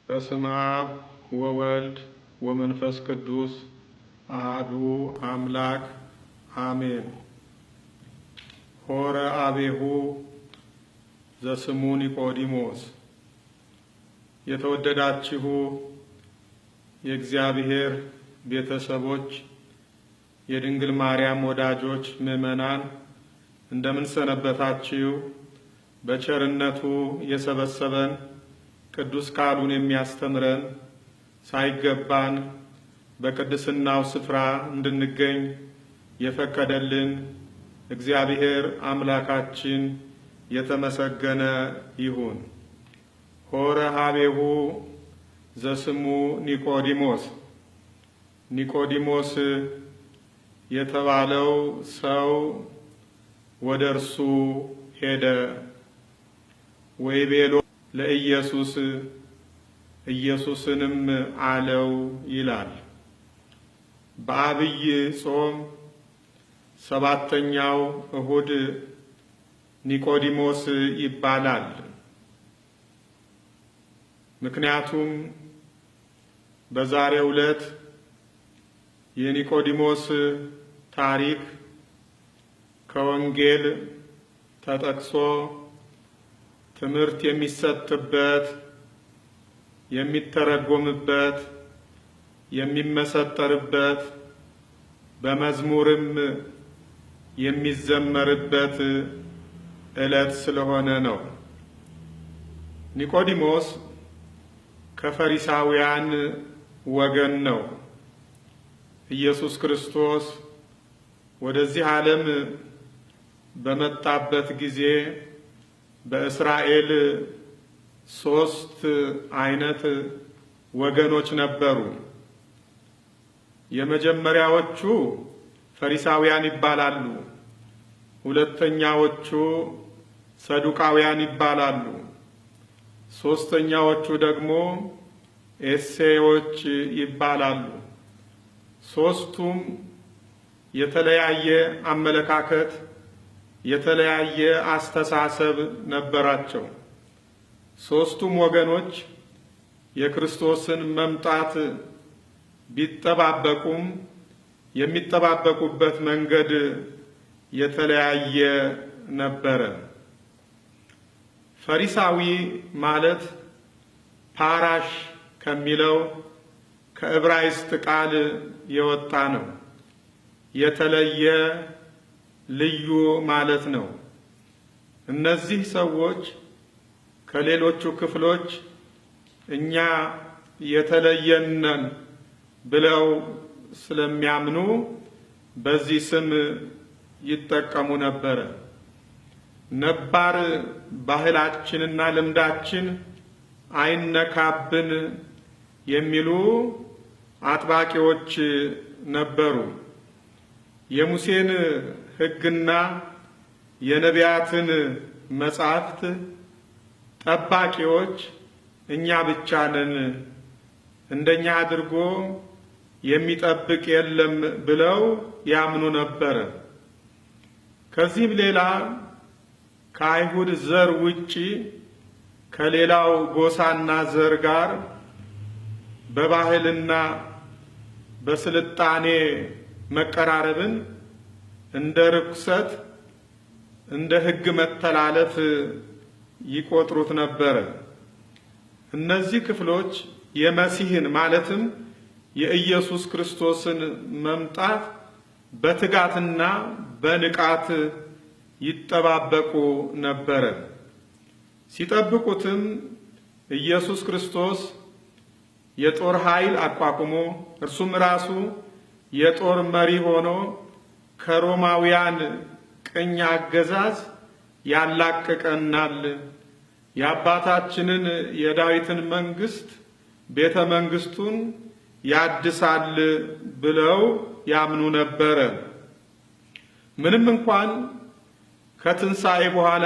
በስመ አብ ወወልድ ወመንፈስ ቅዱስ አሐዱ አምላክ አሜን። ሆረ አቤሁ ዘስሙ ኒቆዲሞስ። የተወደዳችሁ የእግዚአብሔር ቤተሰቦች፣ የድንግል ማርያም ወዳጆች ምዕመናን እንደምን ሰነበታችሁ? በቸርነቱ የሰበሰበን፣ ቅዱስ ቃሉን የሚያስተምረን፣ ሳይገባን በቅድስናው ስፍራ እንድንገኝ የፈቀደልን እግዚአብሔር አምላካችን የተመሰገነ ይሁን። ሆረ ሀቤሁ ዘስሙ ኒቆዲሞስ። ኒቆዲሞስ የተባለው ሰው ወደ እርሱ ሄደ። ወይቤሎ ለኢየሱስ፣ ኢየሱስንም አለው ይላል። በአብይ ጾም ሰባተኛው እሁድ ኒቆዲሞስ ይባላል። ምክንያቱም በዛሬው ዕለት የኒቆዲሞስ ታሪክ ከወንጌል ተጠቅሶ ትምህርት የሚሰጥበት፣ የሚተረጎምበት፣ የሚመሰጠርበት፣ በመዝሙርም የሚዘመርበት ዕለት ስለሆነ ነው። ኒቆዲሞስ ከፈሪሳውያን ወገን ነው። ኢየሱስ ክርስቶስ ወደዚህ ዓለም በመጣበት ጊዜ በእስራኤል ሶስት አይነት ወገኖች ነበሩ። የመጀመሪያዎቹ ፈሪሳውያን ይባላሉ። ሁለተኛዎቹ ሰዱቃውያን ይባላሉ። ሶስተኛዎቹ ደግሞ ኤሴዎች ይባላሉ። ሶስቱም የተለያየ አመለካከት፣ የተለያየ አስተሳሰብ ነበራቸው። ሶስቱም ወገኖች የክርስቶስን መምጣት ቢጠባበቁም የሚጠባበቁበት መንገድ የተለያየ ነበረ። ፈሪሳዊ ማለት ፓራሽ ከሚለው ከዕብራይስጥ ቃል የወጣ ነው። የተለየ፣ ልዩ ማለት ነው። እነዚህ ሰዎች ከሌሎቹ ክፍሎች እኛ የተለየን ነን ብለው ስለሚያምኑ በዚህ ስም ይጠቀሙ ነበረ። ነባር ባህላችንና ልምዳችን አይነካብን የሚሉ አጥባቂዎች ነበሩ። የሙሴን ሕግና የነቢያትን መጻሕፍት ጠባቂዎች እኛ ብቻ ነን፣ እንደኛ አድርጎ የሚጠብቅ የለም ብለው ያምኑ ነበረ። ከዚህም ሌላ ከአይሁድ ዘር ውጪ ከሌላው ጎሳና ዘር ጋር በባህልና በስልጣኔ መቀራረብን እንደ ርኩሰት፣ እንደ ሕግ መተላለፍ ይቆጥሩት ነበረ። እነዚህ ክፍሎች የመሲህን ማለትም የኢየሱስ ክርስቶስን መምጣት በትጋትና በንቃት ይጠባበቁ ነበረ። ሲጠብቁትም ኢየሱስ ክርስቶስ የጦር ኃይል አቋቁሞ፣ እርሱም ራሱ የጦር መሪ ሆኖ ከሮማውያን ቅኝ አገዛዝ ያላቅቀናል፣ የአባታችንን የዳዊትን መንግስት፣ ቤተ መንግስቱን ያድሳል ብለው ያምኑ ነበረ። ምንም እንኳን ከትንሣኤ በኋላ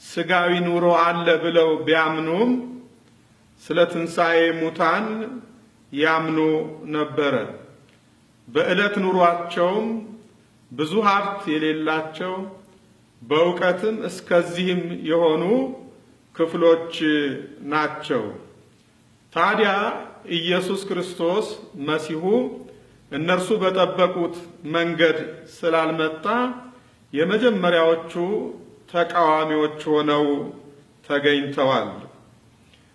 ስጋዊ ኑሮ አለ ብለው ቢያምኑም ስለ ትንሣኤ ሙታን ያምኑ ነበረ። በዕለት ኑሯቸውም ብዙ ሀብት የሌላቸው፣ በእውቀትም እስከዚህም የሆኑ ክፍሎች ናቸው። ታዲያ ኢየሱስ ክርስቶስ መሲሁ እነርሱ በጠበቁት መንገድ ስላልመጣ የመጀመሪያዎቹ ተቃዋሚዎች ሆነው ተገኝተዋል።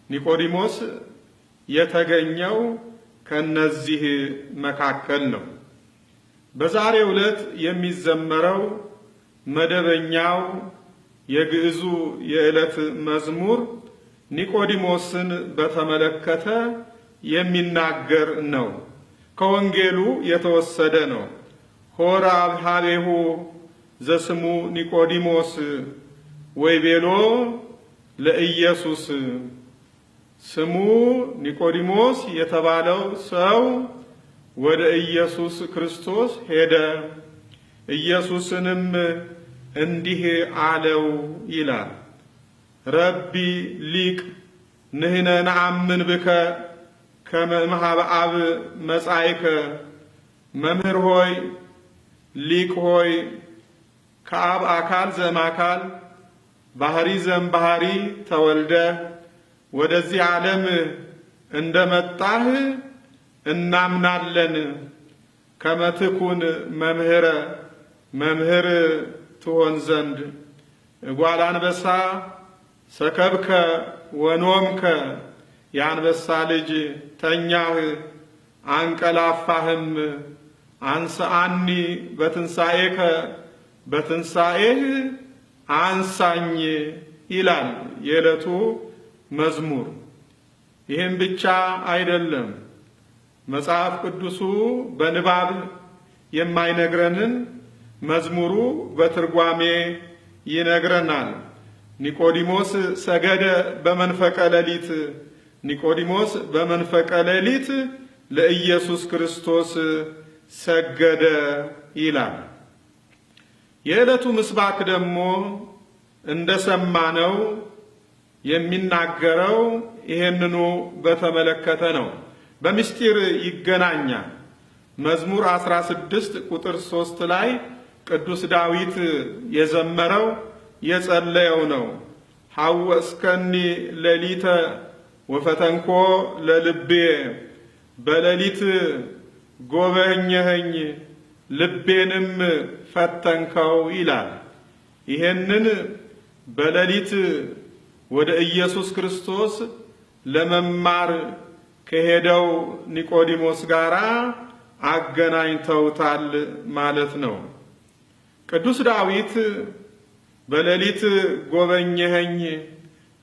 ኒቆዲሞስ የተገኘው ከነዚህ መካከል ነው። በዛሬው ዕለት የሚዘመረው መደበኛው የግዕዙ የዕለት መዝሙር ኒቆዲሞስን በተመለከተ የሚናገር ነው። ከወንጌሉ የተወሰደ ነው። ሖረ ኀቤሁ ዘስሙ ኒቆዲሞስ ወይቤሎ ለኢየሱስ። ስሙ ኒቆዲሞስ የተባለው ሰው ወደ ኢየሱስ ክርስቶስ ሄደ፣ ኢየሱስንም እንዲህ አለው ይላል። ረቢ ሊቅ ንሕነ ነአምን ብከ ከመ እምኀበ አብ መጻእከ። መምህር ሆይ ሊቅ ሆይ ከአብ አካል ዘእምአካል ባህሪ ዘእምባህሪ ተወልደ ወደዚህ ዓለም እንደመጣህ እናምናለን። ከመ ትኩን መምህረ መምህር ትሆን ዘንድ እጓለ አንበሳ ሰከብከ ወኖምከ የአንበሳ ልጅ ተኛህ አንቀላፋህም። አንስአኒ በትንሣኤከ በትንሣኤህ አንሳኝ ይላል የዕለቱ መዝሙር። ይህም ብቻ አይደለም። መጽሐፍ ቅዱሱ በንባብ የማይነግረንን መዝሙሩ በትርጓሜ ይነግረናል። ኒቆዲሞስ ሰገደ በመንፈቀ ሌሊት፣ ኒቆዲሞስ በመንፈቀ ሌሊት ለኢየሱስ ክርስቶስ ሰገደ ይላል። የዕለቱ ምስባክ ደግሞ እንደሰማነው የሚናገረው ይሄንኑ በተመለከተ ነው። በምስጢር ይገናኛል። መዝሙር 16 ቁጥር 3 ላይ ቅዱስ ዳዊት የዘመረው የጸለየው ነው። ሐወስከኒ ሌሊተ ወፈተንኮ ለልቤ፣ በሌሊት ጎበኘኸኝ ልቤንም ፈተንከው ይላል። ይሄንን በሌሊት ወደ ኢየሱስ ክርስቶስ ለመማር ከሄደው ኒቆዲሞስ ጋራ አገናኝተውታል ማለት ነው። ቅዱስ ዳዊት በሌሊት ጎበኘኸኝ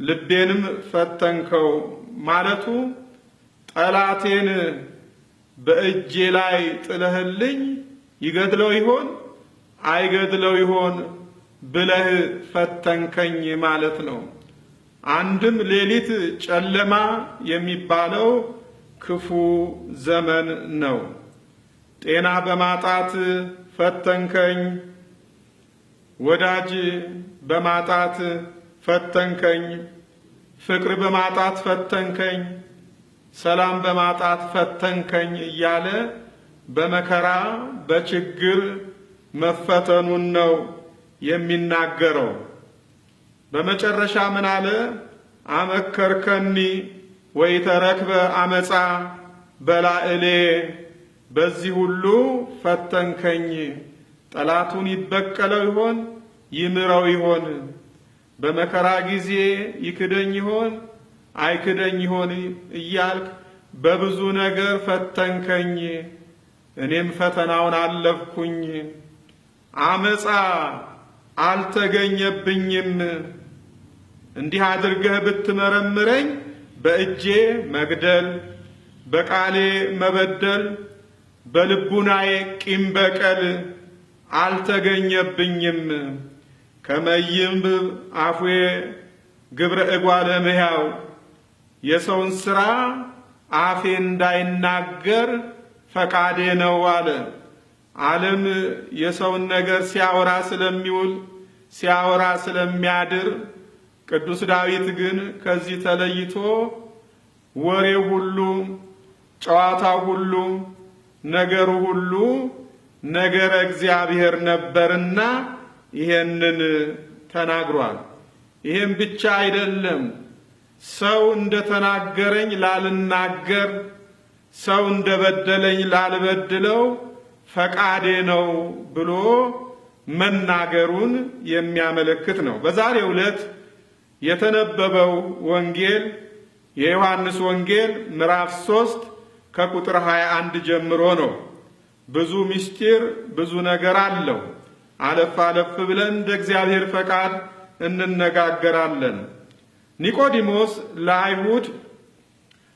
ልቤንም ፈተንከው ማለቱ ጠላቴን በእጄ ላይ ጥለህልኝ ይገድለው ይሆን አይገድለው ይሆን ብለህ ፈተንከኝ ማለት ነው። አንድም ሌሊት ጨለማ የሚባለው ክፉ ዘመን ነው። ጤና በማጣት ፈተንከኝ፣ ወዳጅ በማጣት ፈተንከኝ፣ ፍቅር በማጣት ፈተንከኝ፣ ሰላም በማጣት ፈተንከኝ እያለ በመከራ በችግር መፈተኑን ነው የሚናገረው። በመጨረሻ ምን አለ? አመከርከኒ ወኢተረክበ አመፃ በላዕሌ፣ በዚህ ሁሉ ፈተንከኝ። ጠላቱን ይበቀለው ይሆን ይምረው ይሆን? በመከራ ጊዜ ይክደኝ ይሆን አይክደኝ ይሆን እያልክ በብዙ ነገር ፈተንከኝ። እኔም ፈተናውን አለፍኩኝ። አመፃ አልተገኘብኝም። እንዲህ አድርገህ ብትመረምረኝ በእጄ መግደል፣ በቃሌ መበደል፣ በልቡናዬ ቂም በቀል አልተገኘብኝም። ከመይንብብ አፉዬ ግብረ እጓለ እመሕያው፣ የሰውን ሥራ አፌ እንዳይናገር ፈቃዴ ነው አለ። ዓለም የሰውን ነገር ሲያወራ ስለሚውል ሲያወራ ስለሚያድር፣ ቅዱስ ዳዊት ግን ከዚህ ተለይቶ ወሬው ሁሉ ጨዋታው ሁሉ ነገሩ ሁሉ ነገረ እግዚአብሔር ነበርና ይሄንን ተናግሯል። ይሄም ብቻ አይደለም። ሰው እንደተናገረኝ ላልናገር፣ ሰው እንደበደለኝ ላልበድለው ፈቃዴ ነው ብሎ መናገሩን የሚያመለክት ነው። በዛሬው ዕለት የተነበበው ወንጌል የዮሐንስ ወንጌል ምዕራፍ 3 ከቁጥር 21 ጀምሮ ነው። ብዙ ምስጢር ብዙ ነገር አለው። አለፍ አለፍ ብለን እንደ እግዚአብሔር ፈቃድ እንነጋገራለን። ኒቆዲሞስ ለአይሁድ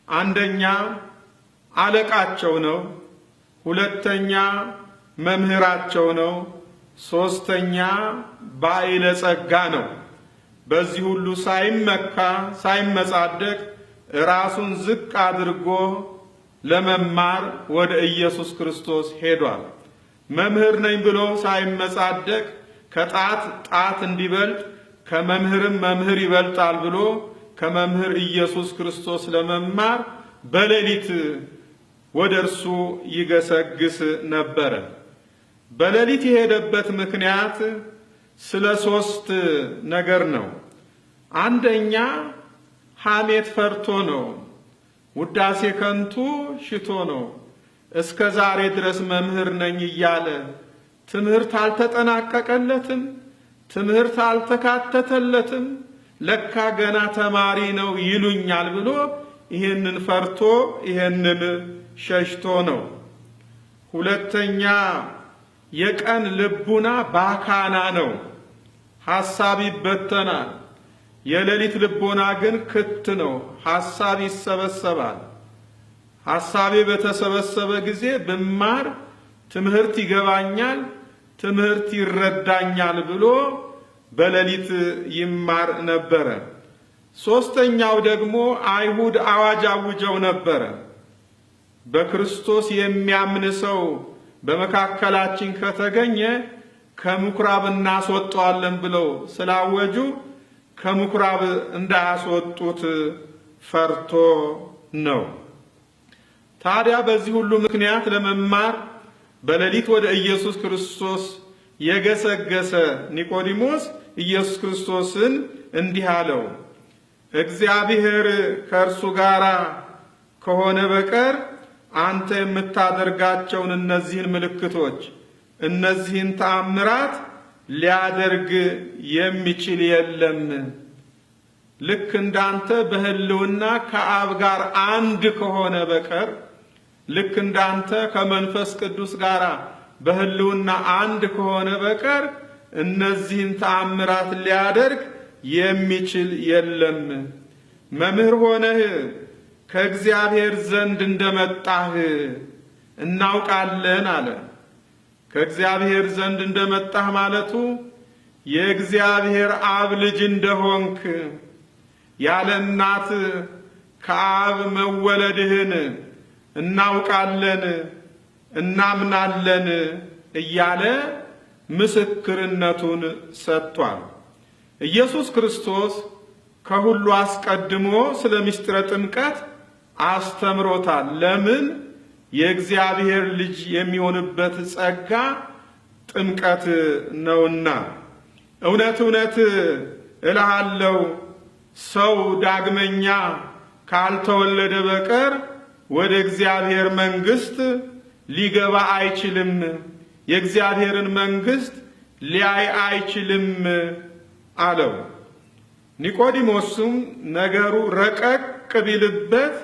አንደኛ አለቃቸው ነው፣ ሁለተኛ መምህራቸው ነው፣ ሶስተኛ ባዕለ ጸጋ ነው። በዚህ ሁሉ ሳይመካ ሳይመጻደቅ ራሱን ዝቅ አድርጎ ለመማር ወደ ኢየሱስ ክርስቶስ ሄዷል። መምህር ነኝ ብሎ ሳይመጻደቅ ከጣት ጣት እንዲበልጥ ከመምህርም መምህር ይበልጣል ብሎ ከመምህር ኢየሱስ ክርስቶስ ለመማር በሌሊት ወደ እርሱ ይገሰግስ ነበረ። በሌሊት የሄደበት ምክንያት ስለ ሶስት ነገር ነው። አንደኛ ሐሜት ፈርቶ ነው። ውዳሴ ከንቱ ሽቶ ነው። እስከ ዛሬ ድረስ መምህር ነኝ እያለ ትምህርት አልተጠናቀቀለትም፣ ትምህርት አልተካተተለትም፣ ለካ ገና ተማሪ ነው ይሉኛል ብሎ ይሄንን ፈርቶ ይሄንን ሸሽቶ ነው። ሁለተኛ የቀን ልቡና ባካና ነው፣ ሐሳብ ይበተናል። የሌሊት ልቦና ግን ክት ነው፣ ሐሳብ ይሰበሰባል። ሐሳቤ በተሰበሰበ ጊዜ ብማር ትምህርት ይገባኛል፣ ትምህርት ይረዳኛል ብሎ በሌሊት ይማር ነበረ። ሶስተኛው ደግሞ አይሁድ አዋጅ አውጀው ነበረ። በክርስቶስ የሚያምን ሰው በመካከላችን ከተገኘ ከምኩራብ እናስወጣዋለን ብለው ስላወጁ ከምኩራብ እንዳያስወጡት ፈርቶ ነው። ታዲያ በዚህ ሁሉ ምክንያት ለመማር በሌሊት ወደ ኢየሱስ ክርስቶስ የገሰገሰ ኒቆዲሞስ ኢየሱስ ክርስቶስን እንዲህ አለው፣ እግዚአብሔር ከእርሱ ጋር ከሆነ በቀር አንተ የምታደርጋቸውን እነዚህን ምልክቶች እነዚህን ተአምራት ሊያደርግ የሚችል የለም። ልክ እንዳንተ በሕልውና ከአብ ጋር አንድ ከሆነ በቀር፣ ልክ እንዳንተ ከመንፈስ ቅዱስ ጋር በሕልውና አንድ ከሆነ በቀር እነዚህን ተአምራት ሊያደርግ የሚችል የለም። መምህር ሆነህ ከእግዚአብሔር ዘንድ እንደመጣህ እናውቃለን አለ። ከእግዚአብሔር ዘንድ እንደመጣህ ማለቱ የእግዚአብሔር አብ ልጅ እንደሆንክ፣ ያለ እናት ከአብ መወለድህን እናውቃለን እናምናለን እያለ ምስክርነቱን ሰጥቷል። ኢየሱስ ክርስቶስ ከሁሉ አስቀድሞ ስለ ምስጢረ ጥምቀት አስተምሮታል። ለምን? የእግዚአብሔር ልጅ የሚሆንበት ጸጋ ጥምቀት ነውና። እውነት እውነት እልሃለሁ ሰው ዳግመኛ ካልተወለደ በቀር ወደ እግዚአብሔር መንግሥት ሊገባ አይችልም፣ የእግዚአብሔርን መንግሥት ሊያይ አይችልም አለው። ኒቆዲሞስም ነገሩ ረቀቅ ቢልበት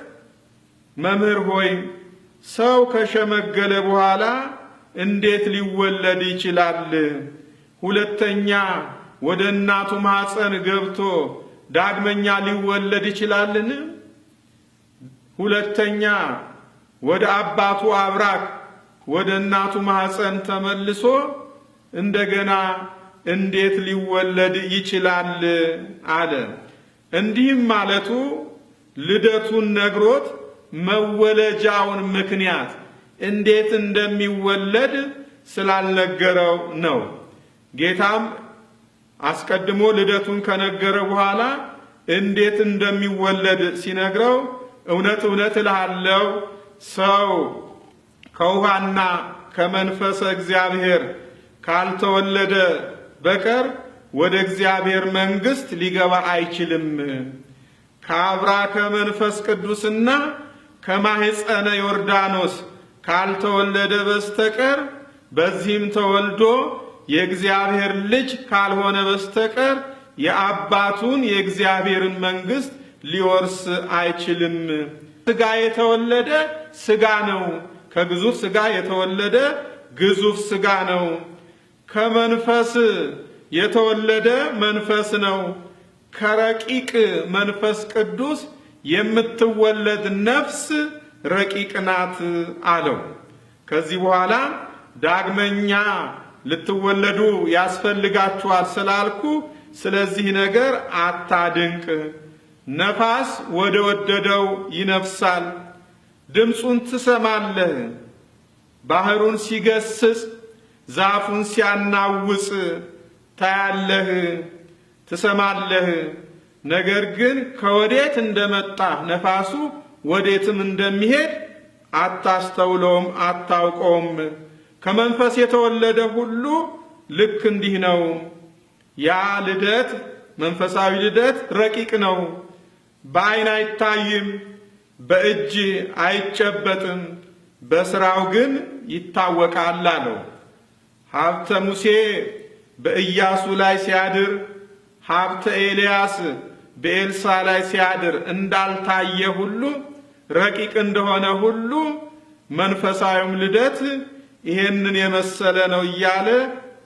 መምህር ሆይ ሰው ከሸመገለ በኋላ እንዴት ሊወለድ ይችላል? ሁለተኛ ወደ እናቱ ማኅፀን ገብቶ ዳግመኛ ሊወለድ ይችላልን? ሁለተኛ ወደ አባቱ አብራክ ወደ እናቱ ማኅፀን ተመልሶ እንደገና እንዴት ሊወለድ ይችላል? አለ። እንዲህም ማለቱ ልደቱን ነግሮት መወለጃውን ምክንያት እንዴት እንደሚወለድ ስላልነገረው ነው። ጌታም አስቀድሞ ልደቱን ከነገረ በኋላ እንዴት እንደሚወለድ ሲነግረው እውነት እውነት እልሃለሁ ሰው ከውሃና ከመንፈሰ እግዚአብሔር ካልተወለደ በቀር ወደ እግዚአብሔር መንግሥት ሊገባ አይችልም። ከአብራከ መንፈስ ቅዱስና ከማህፀነ ዮርዳኖስ ካልተወለደ በስተቀር በዚህም ተወልዶ የእግዚአብሔር ልጅ ካልሆነ በስተቀር የአባቱን የእግዚአብሔርን መንግስት ሊወርስ አይችልም። ስጋ የተወለደ ስጋ ነው። ከግዙፍ ስጋ የተወለደ ግዙፍ ስጋ ነው። ከመንፈስ የተወለደ መንፈስ ነው። ከረቂቅ መንፈስ ቅዱስ የምትወለድ ነፍስ ረቂቅ ናት አለው። ከዚህ በኋላ ዳግመኛ ልትወለዱ ያስፈልጋችኋል ስላልኩ ስለዚህ ነገር አታድንቅ። ነፋስ ወደ ወደደው ይነፍሳል፣ ድምፁን ትሰማለህ። ባህሩን ሲገስጽ ዛፉን ሲያናውጽ ታያለህ፣ ትሰማለህ። ነገር ግን ከወዴት እንደመጣ ነፋሱ ወዴትም እንደሚሄድ አታስተውለውም፣ አታውቀውም። ከመንፈስ የተወለደ ሁሉ ልክ እንዲህ ነው። ያ ልደት መንፈሳዊ ልደት ረቂቅ ነው። በዓይን አይታይም፣ በእጅ አይጨበጥም፣ በስራው ግን ይታወቃል አለው። ሀብተ ሙሴ በኢያሱ ላይ ሲያድር፣ ሀብተ ኤልያስ በኤልሳ ላይ ሲያድር እንዳልታየ ሁሉ ረቂቅ እንደሆነ ሁሉ መንፈሳዊም ልደት ይሄንን የመሰለ ነው እያለ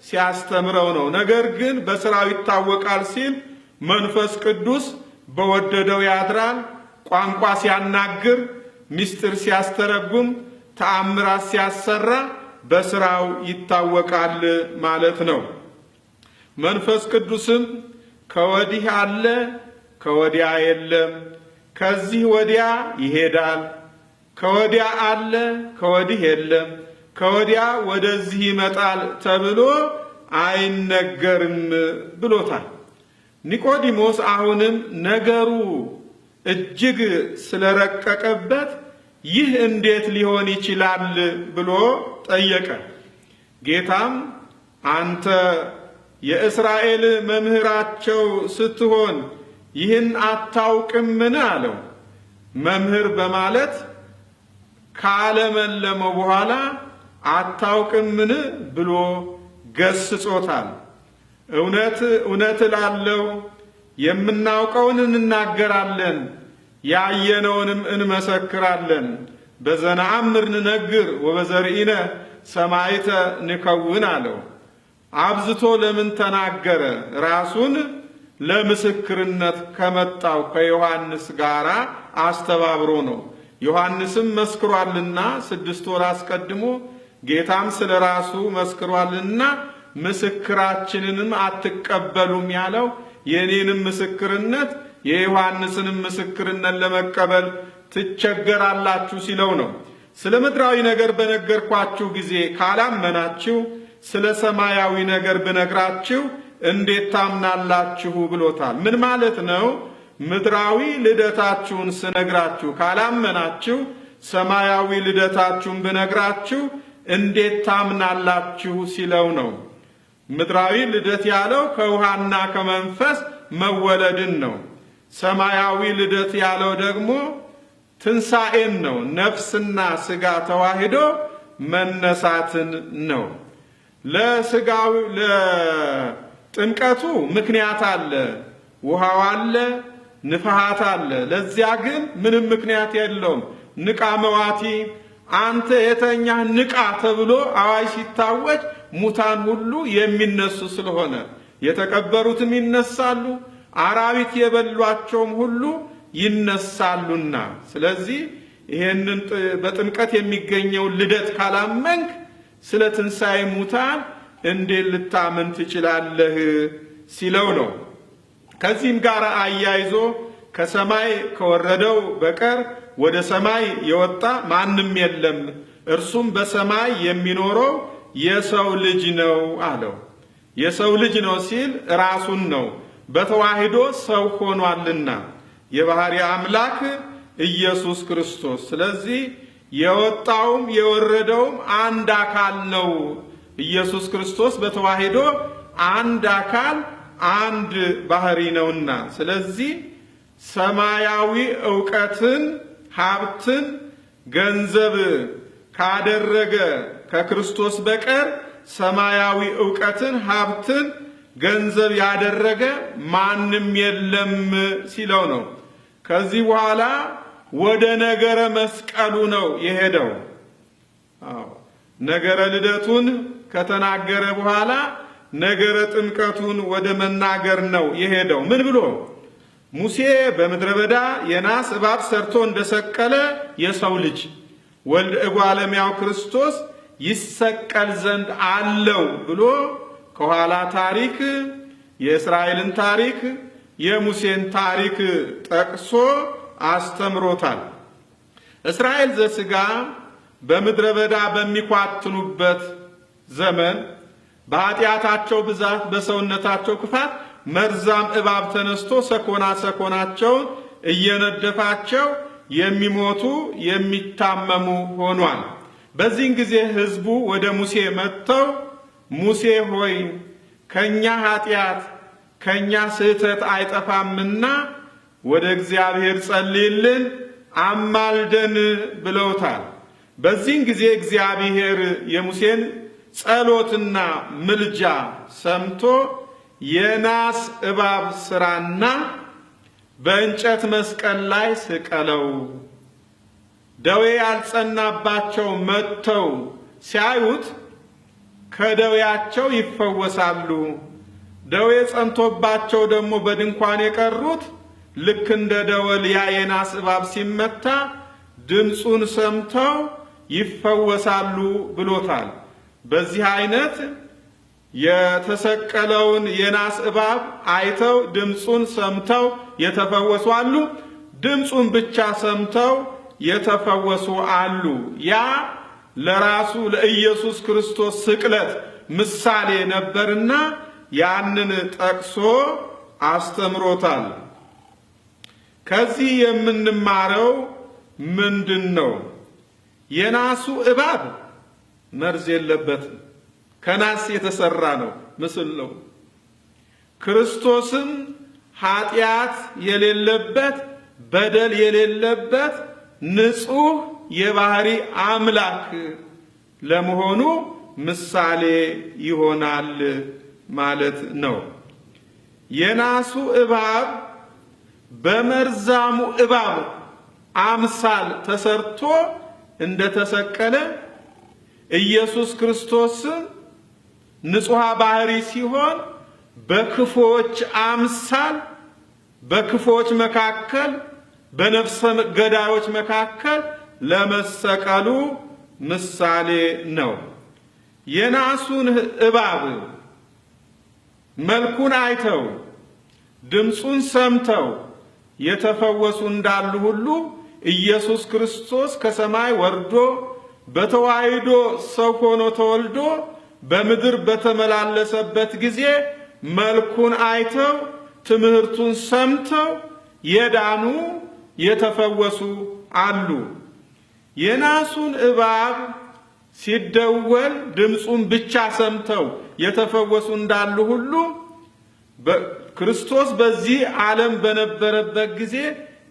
ሲያስተምረው ነው። ነገር ግን በስራው ይታወቃል ሲል መንፈስ ቅዱስ በወደደው ያድራል። ቋንቋ ሲያናግር፣ ምስጢር ሲያስተረጉም፣ ተአምራት ሲያሰራ በስራው ይታወቃል ማለት ነው። መንፈስ ቅዱስም ከወዲህ አለ ከወዲያ የለም፣ ከዚህ ወዲያ ይሄዳል፣ ከወዲያ አለ ከወዲህ የለም፣ ከወዲያ ወደዚህ ይመጣል ተብሎ አይነገርም ብሎታል። ኒቆዲሞስ አሁንም ነገሩ እጅግ ስለረቀቀበት ይህ እንዴት ሊሆን ይችላል ብሎ ጠየቀ። ጌታም አንተ የእስራኤል መምህራቸው ስትሆን ይህን አታውቅምን? አለው። መምህር በማለት ካለመለመው በኋላ አታውቅምን ብሎ ገስጾታል። እውነት እውነት እላለሁ የምናውቀውን እንናገራለን፣ ያየነውንም እንመሰክራለን። በዘነአምር ንነግር ወበዘርኢነ ሰማዕተ ንከውን አለው። አብዝቶ ለምን ተናገረ? ራሱን ለምስክርነት ከመጣው ከዮሐንስ ጋር አስተባብሮ ነው። ዮሐንስም መስክሯልና 6 ወር አስቀድሞ ጌታም ስለ ራሱ መስክሯልና ምስክራችንንም አትቀበሉም ያለው የኔንም ምስክርነት የዮሐንስንም ምስክርነት ለመቀበል ትቸገራላችሁ ሲለው ነው። ስለ ምድራዊ ነገር በነገርኳችሁ ጊዜ ካላመናችሁ ስለ ሰማያዊ ነገር ብነግራችሁ እንዴት ታምናላችሁ ብሎታል። ምን ማለት ነው? ምድራዊ ልደታችሁን ስነግራችሁ ካላመናችሁ ሰማያዊ ልደታችሁን ብነግራችሁ እንዴት ታምናላችሁ ሲለው ነው። ምድራዊ ልደት ያለው ከውሃና ከመንፈስ መወለድን ነው። ሰማያዊ ልደት ያለው ደግሞ ትንሣኤን ነው። ነፍስና ስጋ ተዋህዶ መነሳትን ነው። ለስጋው ለጥምቀቱ ምክንያት አለ፣ ውሃው አለ፣ ንፍሃት አለ። ለዚያ ግን ምንም ምክንያት የለውም። ንቃ መዋቲ አንተ የተኛህ ንቃ ተብሎ አዋጅ ሲታወጅ ሙታን ሁሉ የሚነሱ ስለሆነ የተቀበሩትም ይነሳሉ፣ አራዊት የበሏቸውም ሁሉ ይነሳሉና። ስለዚህ ይሄንን በጥምቀት የሚገኘው ልደት ካላመንክ ስለ ትንሣኤ ሙታን እንዴት ልታምን ትችላለህ ሲለው ነው። ከዚህም ጋር አያይዞ ከሰማይ ከወረደው በቀር ወደ ሰማይ የወጣ ማንም የለም፣ እርሱም በሰማይ የሚኖረው የሰው ልጅ ነው አለው። የሰው ልጅ ነው ሲል ራሱን ነው፣ በተዋህዶ ሰው ሆኗልና የባህሪ አምላክ ኢየሱስ ክርስቶስ። ስለዚህ የወጣውም የወረደውም አንድ አካል ነው። ኢየሱስ ክርስቶስ በተዋህዶ አንድ አካል አንድ ባህሪ ነውና፣ ስለዚህ ሰማያዊ ዕውቀትን ሀብትን ገንዘብ ካደረገ ከክርስቶስ በቀር ሰማያዊ ዕውቀትን ሀብትን ገንዘብ ያደረገ ማንም የለም ሲለው ነው። ከዚህ በኋላ ወደ ነገረ መስቀሉ ነው የሄደው። አዎ፣ ነገረ ልደቱን ከተናገረ በኋላ ነገረ ጥምቀቱን ወደ መናገር ነው የሄደው። ምን ብሎ? ሙሴ በምድረ በዳ የናስ እባብ ሰርቶ እንደሰቀለ የሰው ልጅ ወልደ እጓለ እመሕያው ክርስቶስ ይሰቀል ዘንድ አለው ብሎ ከኋላ ታሪክ የእስራኤልን ታሪክ የሙሴን ታሪክ ጠቅሶ አስተምሮታል። እስራኤል ዘሥጋ በምድረ በዳ በሚኳትኑበት ዘመን በኃጢአታቸው ብዛት በሰውነታቸው ክፋት መርዛም እባብ ተነስቶ ሰኮና ሰኮናቸውን እየነደፋቸው የሚሞቱ የሚታመሙ ሆኗል። በዚህን ጊዜ ሕዝቡ ወደ ሙሴ መጥተው ሙሴ ሆይ፣ ከኛ ኃጢአት ከኛ ስህተት አይጠፋምና ወደ እግዚአብሔር ጸልይልን አማልደን ብለውታል። በዚህን ጊዜ እግዚአብሔር የሙሴን ጸሎትና ምልጃ ሰምቶ የናስ እባብ ስራና በእንጨት መስቀል ላይ ስቀለው፣ ደዌ ያልጸናባቸው መጥተው ሲያዩት ከደዌያቸው ይፈወሳሉ። ደዌ ጸንቶባቸው ደግሞ በድንኳን የቀሩት ልክ እንደ ደወል ያ የናስ እባብ ሲመታ ድምፁን ሰምተው ይፈወሳሉ ብሎታል። በዚህ አይነት የተሰቀለውን የናስ እባብ አይተው ድምፁን ሰምተው የተፈወሱ አሉ። ድምፁን ብቻ ሰምተው የተፈወሱ አሉ። ያ ለራሱ ለኢየሱስ ክርስቶስ ስቅለት ምሳሌ ነበርና ያንን ጠቅሶ አስተምሮታል። ከዚህ የምንማረው ምንድን ነው? የናሱ እባብ መርዝ የለበትም። ከናስ የተሰራ ነው፣ ምስል ነው። ክርስቶስም ኃጢአት የሌለበት በደል የሌለበት ንጹሕ የባህሪ አምላክ ለመሆኑ ምሳሌ ይሆናል ማለት ነው። የናሱ እባብ በመርዛሙ እባብ አምሳል ተሰርቶ እንደተሰቀለ ኢየሱስ ክርስቶስ ንጹሐ ባህሪ ሲሆን በክፉዎች አምሳል በክፉዎች መካከል በነፍሰ ገዳዮች መካከል ለመሰቀሉ ምሳሌ ነው። የናሱን እባብ መልኩን አይተው ድምፁን ሰምተው የተፈወሱ እንዳሉ ሁሉ ኢየሱስ ክርስቶስ ከሰማይ ወርዶ በተዋሕዶ ሰው ሆኖ ተወልዶ በምድር በተመላለሰበት ጊዜ መልኩን አይተው ትምህርቱን ሰምተው የዳኑ የተፈወሱ አሉ። የናሱን እባብ ሲደወል ድምፁን ብቻ ሰምተው የተፈወሱ እንዳሉ ሁሉ ክርስቶስ በዚህ ዓለም በነበረበት ጊዜ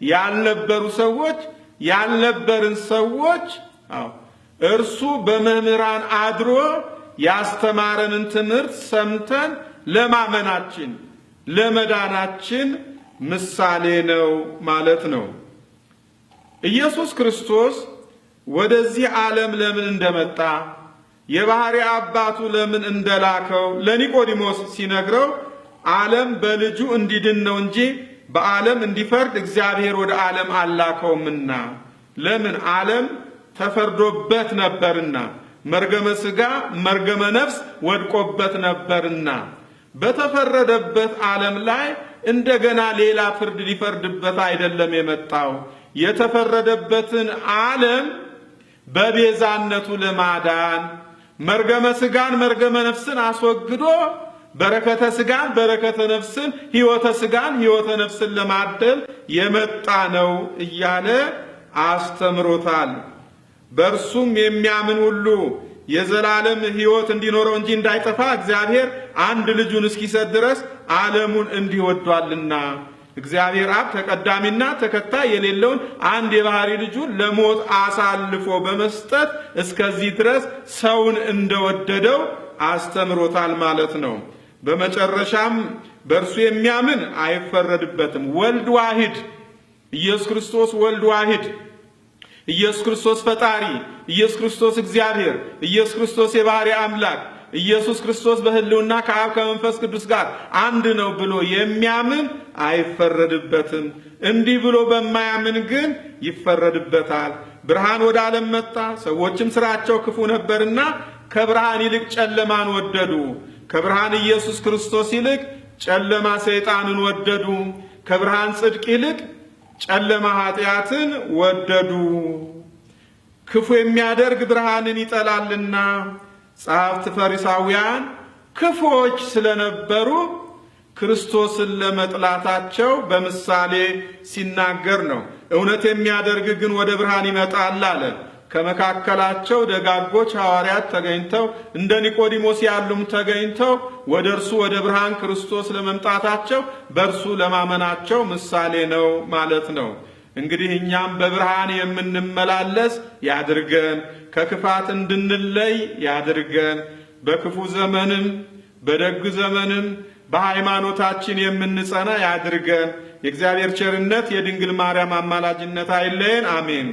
ያልነበሩ ሰዎች ያልነበርን ሰዎች፣ አዎ፣ እርሱ በመምህራን አድሮ ያስተማረንን ትምህርት ሰምተን ለማመናችን ለመዳናችን ምሳሌ ነው ማለት ነው። ኢየሱስ ክርስቶስ ወደዚህ ዓለም ለምን እንደመጣ፣ የባህሪ አባቱ ለምን እንደላከው ለኒቆዲሞስ ሲነግረው ዓለም በልጁ እንዲድን ነው እንጂ በዓለም እንዲፈርድ እግዚአብሔር ወደ ዓለም አላከውምና። ለምን? ዓለም ተፈርዶበት ነበርና፣ መርገመ ሥጋ መርገመ ነፍስ ወድቆበት ነበርና፣ በተፈረደበት ዓለም ላይ እንደገና ሌላ ፍርድ ሊፈርድበት አይደለም የመጣው፣ የተፈረደበትን ዓለም በቤዛነቱ ለማዳን መርገመ ሥጋን መርገመ ነፍስን አስወግዶ በረከተ ሥጋን በረከተ ነፍስን፣ ሕይወተ ሥጋን ሕይወተ ነፍስን ለማደል የመጣ ነው እያለ አስተምሮታል። በእርሱም የሚያምን ሁሉ የዘላለም ሕይወት እንዲኖረው እንጂ እንዳይጠፋ እግዚአብሔር አንድ ልጁን እስኪሰጥ ድረስ ዓለሙን እንዲህ ወዷልና። እግዚአብሔር አብ ተቀዳሚና ተከታይ የሌለውን አንድ የባህሪ ልጁን ለሞት አሳልፎ በመስጠት እስከዚህ ድረስ ሰውን እንደወደደው አስተምሮታል ማለት ነው። በመጨረሻም በእርሱ የሚያምን አይፈረድበትም። ወልድ ዋሂድ ኢየሱስ ክርስቶስ ወልድ ዋሂድ፣ ኢየሱስ ክርስቶስ ፈጣሪ፣ ኢየሱስ ክርስቶስ እግዚአብሔር፣ ኢየሱስ ክርስቶስ የባህሪ አምላክ፣ ኢየሱስ ክርስቶስ በሕልውና ከአብ ከመንፈስ ቅዱስ ጋር አንድ ነው ብሎ የሚያምን አይፈረድበትም። እንዲህ ብሎ በማያምን ግን ይፈረድበታል። ብርሃን ወደ ዓለም መጣ፣ ሰዎችም ስራቸው ክፉ ነበርና ከብርሃን ይልቅ ጨለማን ወደዱ። ከብርሃን ኢየሱስ ክርስቶስ ይልቅ ጨለማ ሰይጣንን ወደዱ። ከብርሃን ጽድቅ ይልቅ ጨለማ ኃጢአትን ወደዱ። ክፉ የሚያደርግ ብርሃንን ይጠላልና ጸሐፍት ፈሪሳውያን ክፉዎች ስለነበሩ ክርስቶስን ለመጥላታቸው በምሳሌ ሲናገር ነው። እውነት የሚያደርግ ግን ወደ ብርሃን ይመጣል አለ። ከመካከላቸው ደጋጎች ሐዋርያት ተገኝተው እንደ ኒቆዲሞስ ያሉም ተገኝተው ወደ እርሱ ወደ ብርሃን ክርስቶስ ለመምጣታቸው በእርሱ ለማመናቸው ምሳሌ ነው ማለት ነው። እንግዲህ እኛም በብርሃን የምንመላለስ ያድርገን፣ ከክፋት እንድንለይ ያድርገን። በክፉ ዘመንም በደግ ዘመንም በሃይማኖታችን የምንጸና ያድርገን። የእግዚአብሔር ቸርነት የድንግል ማርያም አማላጅነት አይለየን። አሜን።